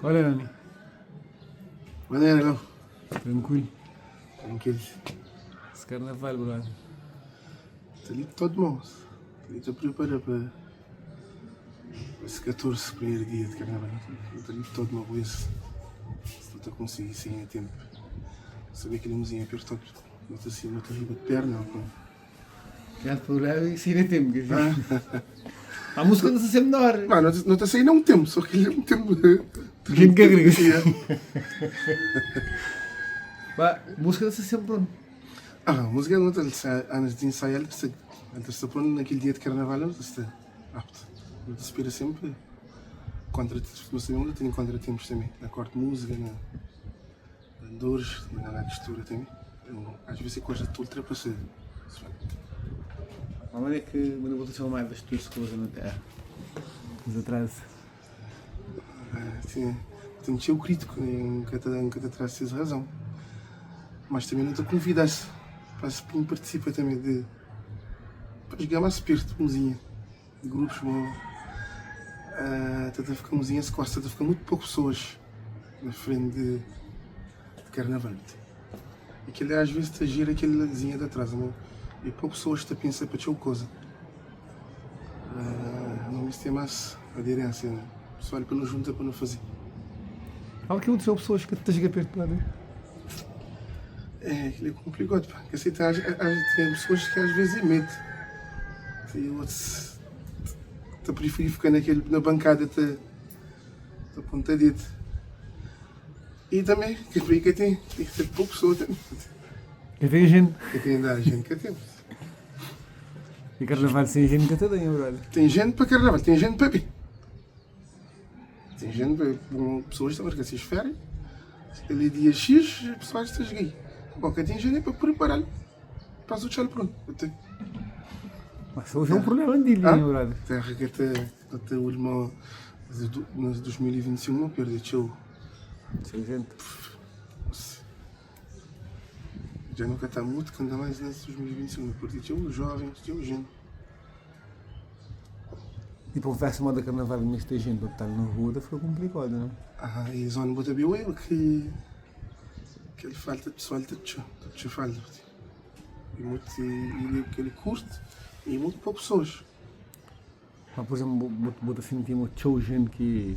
Qual é, Nani? Maneira, não? Tranquilo. Tranquilo. Esse carnaval, brother. Tá ali todo bom. Tá ali a preparar para esse 14 primeiro dia de carnaval. Tá ali todo bom isso. Se tu tá conseguir sem tempo. Saber que ele mozinho apertou, não tá assim, não tá riba de perna. Não. Já problema é sem tempo, quer dizer. A música não se menor. Mano, não está saindo há um tempo, só que ele é um tempo. Gente que agrega. Ba, música não se sempre pronto. Ah, a música não está antes de ensaiar, ele está está pronto naquele dia de carnaval, não está apto. Não te espera sempre contra, nós sabemos que tem contratempos também, na corte de música, na, na dores, na, na costura também. Eu, às vezes é coisa que ultrapassa. A maneira que uma evolução mais das tuas coisas na Terra. Nos atrasa. Sim, tem que ser o crítico, nunca te, nunca te traz tens razão. Mas também não te convidaste para se participa também de para jogar mais perto, mozinha, de grupos bom. Uh, tenta ficar mozinha se quase tenta ficar muito pouco pessoas na frente de, de carnaval. E aquele às vezes te gira aquele zinha de atrás, não? E pouco pessoas te pensa para teu coisa. Uh, não me tem mais aderência, né? Pessoal para não junta para não fazer. Há aqui outras pessoas que te chega perto lá, né? É, aquilo é complicado, pá. Porque assim, tem, tem pessoas que às vezes é medo. Tem outros te preferir ficar naquele, na bancada te, te pontadito. E também, que por aí que tem, tem que ser pouca pessoa também. Que tem gente. Que tem da gente que tem. E carnaval sem gente que te tem, brother. Tem gente para carnaval, tem gente para mim. Tem gente para bom, pessoas também que essas férias. Aquele dia X, as pessoas estão aí. Bom, que tem gente para preparar para o tchau pronto. Mas hoje é um problema dele, Ah? né, brother? Terra que até, até o irmão de 2021 não perdeu. Sem gente. Já nunca está muito, que anda mais nesse 2021. Não perdeu jovem, tinha gente. Tipo, um festa moda carnaval, mas tem gente para estar na rua, fica complicado, não? Ah, e a zona Botabiu é que que ele falta pessoal de tchau, de falta. E muito ele que ele curte e muito pouco pessoas. Mas, por exemplo, bota sentir muito gente que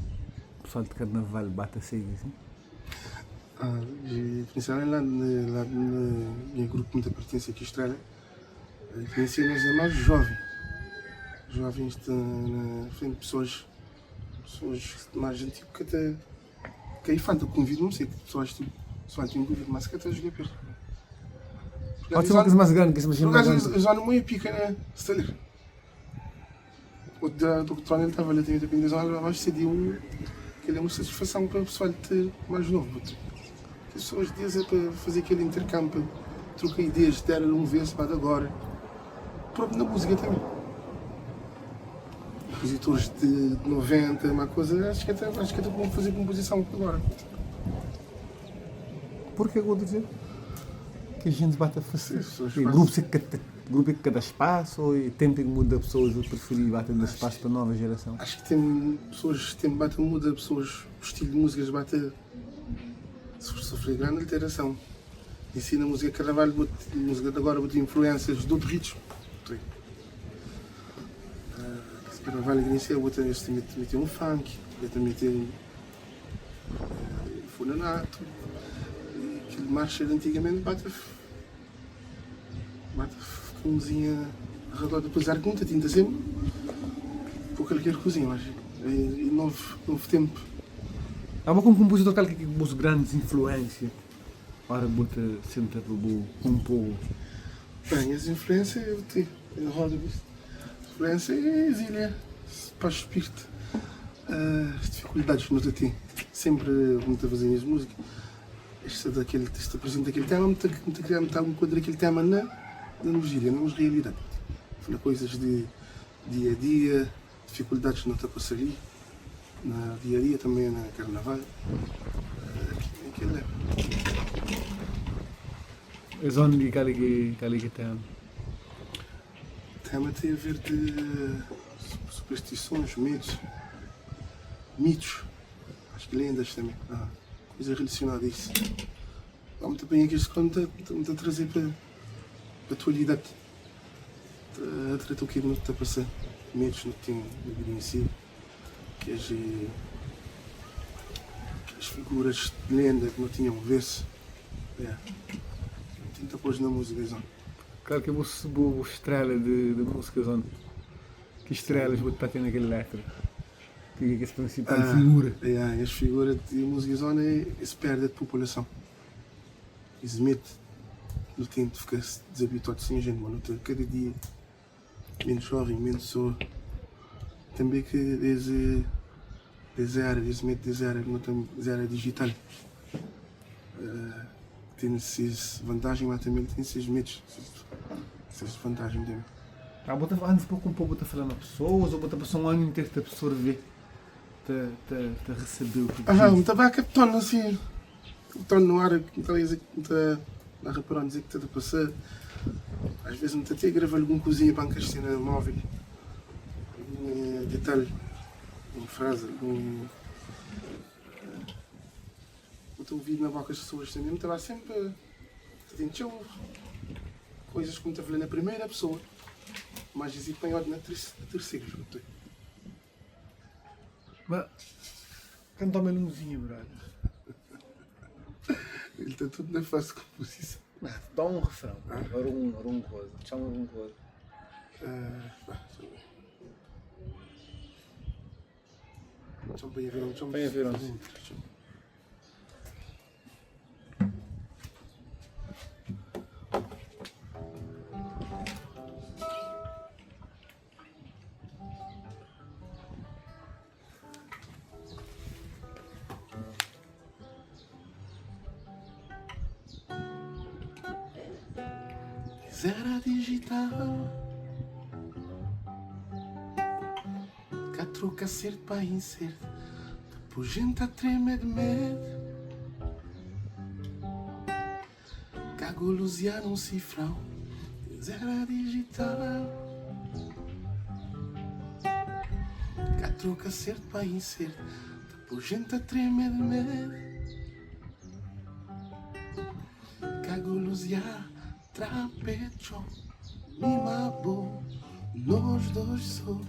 o pessoal de carnaval bate a seguir, assim. Ah, e principalmente lá, lá no meu grupo que muita pertence aqui Estrela, conhecia nós é mais jovem. Jovens de, na frente pessoas, pessoas mais antigas que até que aí falta convido, não sei, que pessoas tipo, pessoal tem um convido, mas que até joguei perto. Pode ser uma coisa mais grande, que se Por imagina mais acaso, grande. eu já não me pica, né? Se O da doutor ele estava ali, tinha tempo de mas cedi um, que ele é uma satisfação para o pessoal ter mais novo. As pessoas dizem para fazer aquele intercâmbio, trocar ideias, der um vez para agora. Próprio na música também. Compositores de 90, uma coisa, acho que até, acho que até vão fazer composição agora. Por que eu vou dizer? Que a gente bate a fazer. Sim, pessoas E fazem. grupo que cada, grupo que cada espaço e tempo que muda pessoas, eu preferi bater de espaço para a nova geração. Acho que tem pessoas, tem bate muda, pessoas, o estilo de músicas bate sofrer grande alteração. Ensina música carnaval, bot- música de agora, bota influências de outro ritmo. Sim. Ah, esse carnaval que inicia, bota esse também também tem um funk, também tem funanato, e aquele marcha de antigamente bate bate cozinha redor depois ar conta tinta sempre por qualquer cozinha, mas é, é novo, novo tempo. Há uma como compositor tal que que os grandes influências. Ora, bota senta para o compor. Bem, as influências eu tenho, eu rodo isto. Influência é exília, para o espírito. Ah, As dificuldades que nós temos, sempre muito a fazer as músicas. Este daquele, este apresenta aquele tema, muito muito criar muito enquadra aquele tema na, na vigília, na realidade. Fala coisas de dia a dia, dificuldades que não está passar ali, na dia a dia também na carnaval. Ah, Aquilo é. A zona de cali que cali que tem. Tema tem a ver de superstições, medos, mitos. Acho que lendas também. Ah, coisa relacionada a isso. Vamos te apanhar aqueles conta, estamos a trazer para a atualidade. A tratar o que não está a passar. Medos não tem na vida em si. Que as, as figuras de lenda que não tinham vez. É. Tenta pôr na música, então. Claro que eu vou estrela de música, zona. Que estrelas vou estar tendo naquela letra? Que é essa principal figura? É, as figuras de música zona é esse perda de população. Esse medo no tempo de ficar desabituado sem gente, mano. Cada dia menos jovem, menos pessoa. Também que desde desde a era, desde medo desde a era, não tem desde a era digital. Tem essas vantagens, mas também tem esses medos, essas desvantagens também. Ah, bota antes pouco um pouco tá falando a pessoas ou bota passar um ano inteiro te absorver, te receber o que Ah, me estava a captar assim, estou no ar, que me está a dizer que me está a reparar, dizer que está a passar. Às vezes me está até a gravar alguma coisinha para encaixar na móvel, algum detalhe, uma frase, algum. Estou a ouvir na boca das pessoas também, me estava sempre a tentar coisas que me estava a na primeira pessoa, mas dizia apanhado na terceira, escutei. Mas canta uma luzinha, brother. Ele está tudo na fase de composição. Dá um refrão, ah? Um coisa, chama um coisa. Deixa eu ver. Deixa eu ver, deixa eu ver. Bem Era digital. Cá troca certo para incerto. Depois gente a tremer de medo. Cago luziano um cifrão. Era digital. Cá troca certo para incerto. Depois gente a tremer de medo. Cago luziano. Trapecho, Mimabo, nós dois só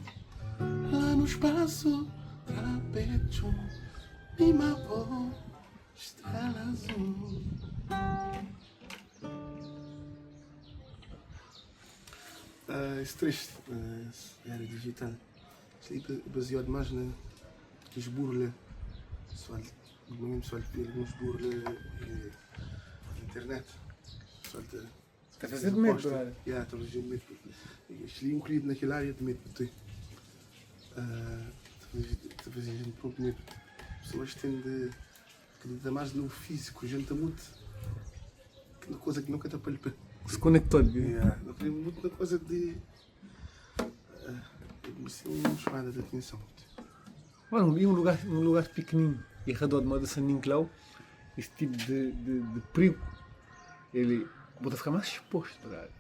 lá no espaço. Trapecho, Mimabo, estrela azul. Esse trecho era digital. Isso aí baseado mais na que burla. Pessoal, normalmente pessoal tem alguns burla na internet. Pessoal Está a fazer de medo, brother. Yeah, estou a fazer de medo. Estou incluído naquela área de medo. Estou a fazer gente próprio medo. Pessoas têm de acreditar mais no físico, a gente está muito. Na coisa que nunca está para lhe. Se conectou. Yeah, não queremos muito na coisa de. Isso é uma chamada de atenção. Mano, e um lugar pequenino e redor de moda San Nicolau, esse tipo de perigo, ele bota ficar mais exposto, brother.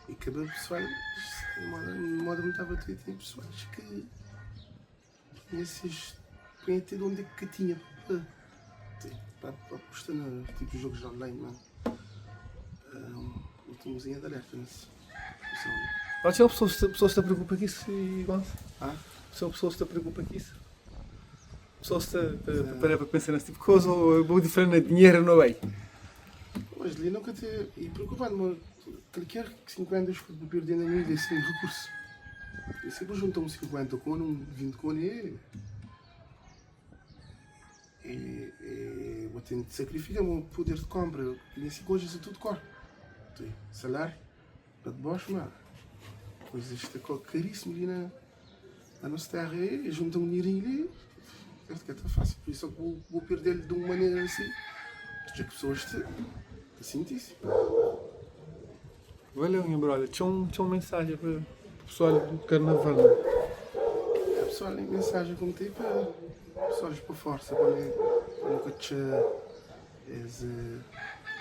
E cada pessoal, moda me estava a ter, tem pessoas que esses põem até de onde é que tinha para apostar no tipo de jogos online, mano. Últimozinha de alerta nesse. Pode ser a pessoa se preocupa com isso e gosta. Ah? Se a pessoa se preocupa com isso. A pessoa se para pensar nesse tipo de coisa ou vou diferente dinheiro não vai. Mas ali nunca te. E preocupado, qualquer 50 que perder na minha vida sem recurso. Eu sempre junto um 50 com um 20 com e. E vou ter de sacrificar o meu poder de compra. E nesse coisa isso tudo corre. Salário, para de baixo, mano. Coisas está caríssimo ali na nossa terra. E junta um dinheirinho ali. É que é fácil. Por isso é que vou perder de uma maneira assim. Já que pessoas te sentissem. Valeu, meu brother. Tinha uma mensagem para o pessoal do carnaval. É, pessoal, mensagem como tem para pessoas para força, para nunca te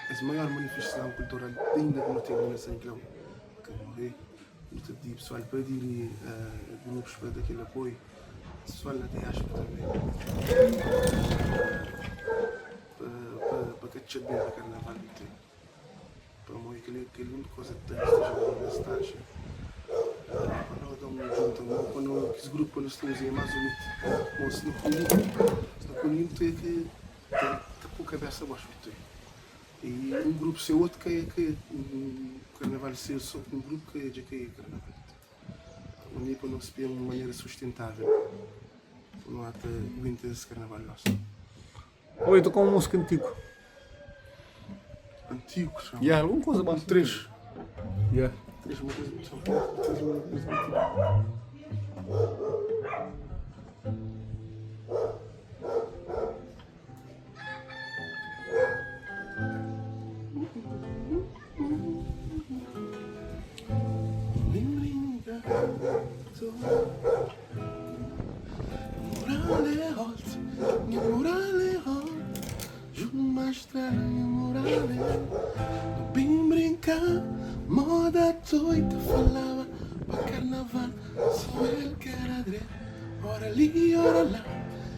essa maior manifestação cultural ainda que não tem na São Nicolau, que morrer. Muito de pessoal para ir grupos para dar aquele apoio. Pessoal na diáspora também. Pa ka txeu bem pa carnaval nu tem. Pamodi kel kel un koza ki ta sta na taxa. Pa no da un junta mo pa no kes grupo pa no sta uza é mais unido. Mo si no ka unido, si no ka unido tu é ke ta pui kabesa baxu tu é. E un grupo sem outro ka é ka é un carnaval ser so ku un grupo ka é dja ka é carnaval. Uni pa nos pa un manera sustentável pa no ata aguenta es carnaval nosso. Oi, toca uma música antigo. Antigo, chama. Yeah, alguma coisa Um trecho. Yeah. Trecho, uma coisa muito Trecho, uma coisa muito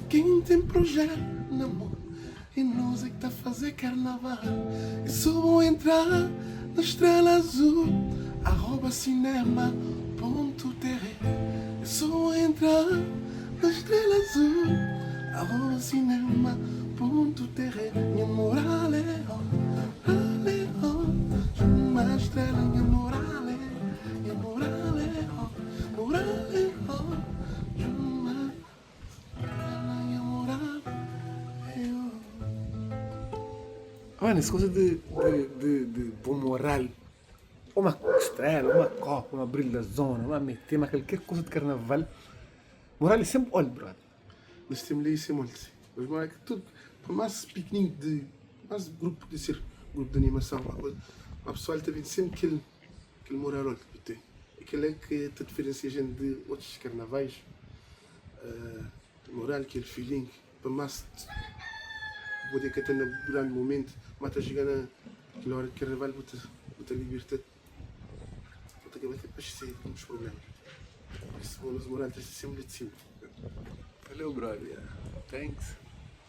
Quem tem projeto na mão e nós é que tá fazer carnaval. E só vou entrar na estrela azul, arroba cinema ponto tr. E só vou entrar na estrela azul, arroba cinema ponto tr. Minha moral é ó, é ó, uma estrela, minha moral é, minha moral é ó, moral é ó, uma estrela, minha moral é ó. Mano, essa coisa de bom moral, uma estrela, uma copa, uma brilho da zona, uma meter, uma qualquer coisa de carnaval, moral é sempre olho, brother. Nós temos ali sem molde. Mas não é que tudo, por mais pequenino de, mais grupo de ser, grupo de animação, uma coisa, a pessoa também sempre aquele moral que tem. Aquele é que te diferencia a gente de outros carnavais. Moral, aquele feeling, por mais poder que até durante o momento, mas tá chegando naquela hora de carnaval, vou te libertar, vou te acabar de ser muitos problemas. Por isso, o moral está sempre de cima. Valeu, brother. Thanks.